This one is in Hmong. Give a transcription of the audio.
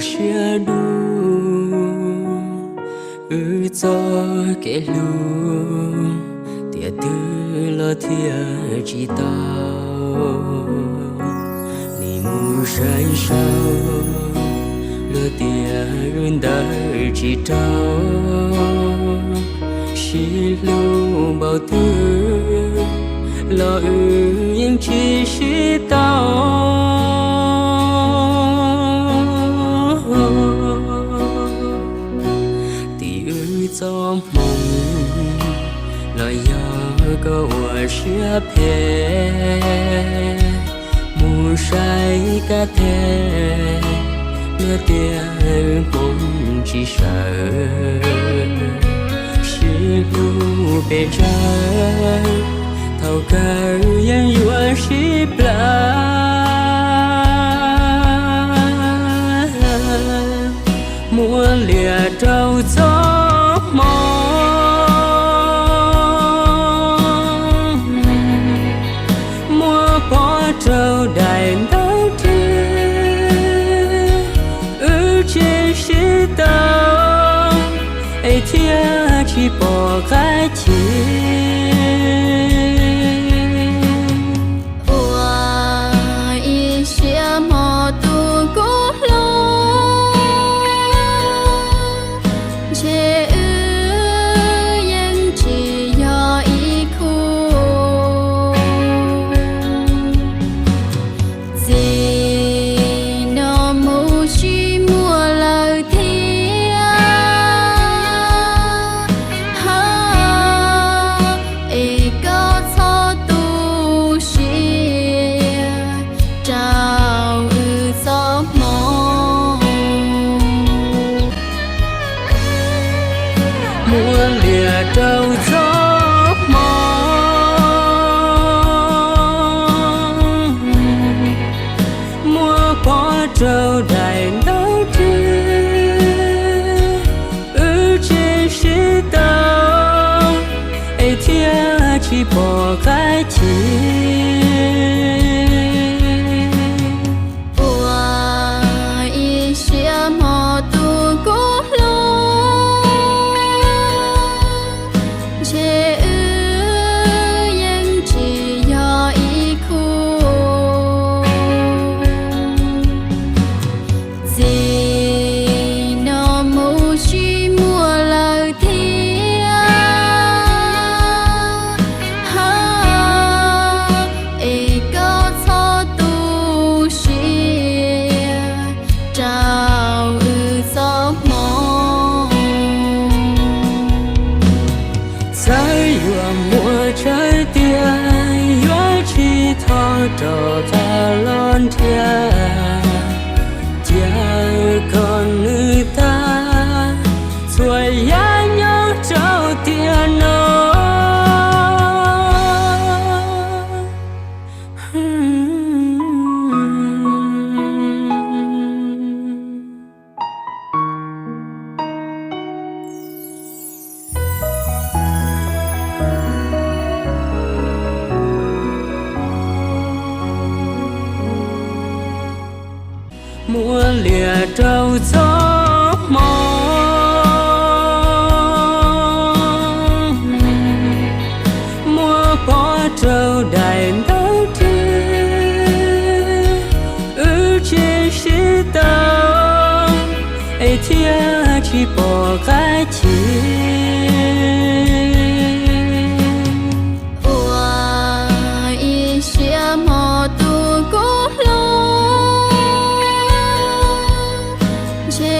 siab dub, wb txoj kev hlub tiam twg los thiaj tsis tau. Nim mus saib saib, luag tias wb ntawd tsis raug, sib hlub npaum twg los wb yeej tsis sib tau. Tim wb txoj hmoo los yog koj ua siab phem, mus saib kab teg, luag tias wb hmoov tsis sawv, sib hlub pes tsawg, thaum kawg yeej yuav sib plawv. Muab liam rau txoj hmoo, muab pov rau daim ntaub rwg, wb tsis sib tau es thiaj tsis pom qab chim. Ua ib siab hmo tus kub hlub, ntshe wb yeej tsis yog ib khub. Txij no mus tsis muaj lawm thiab, es koj txhob tu siab rau wb txoj hmoo. Muab liam rau txoj hmoo, muab pov rau daim ntaub rwg, wb tsis sib tau es thiaj tsis pom qab chim. Ua ib siab hmo tus kub hlub, ntshe wb yeej tsis yog ib khub. Txij no mus tsis muaj lawm thiab, es koj txhob tu siab rau wb txoj hmoo. Txawm yuav muaj tsawg tiam yuav tsis thov rov qab los nrhiav, cia kom nws tag txhua yam nyob rau tiam no. Muab liam rau txoj hmoo, muab pov rau daim ntaub rwg, wb tsis sib tau es thiaj tsis pom qab chim. Ua ib siab hmo tus kub hlub, ntshe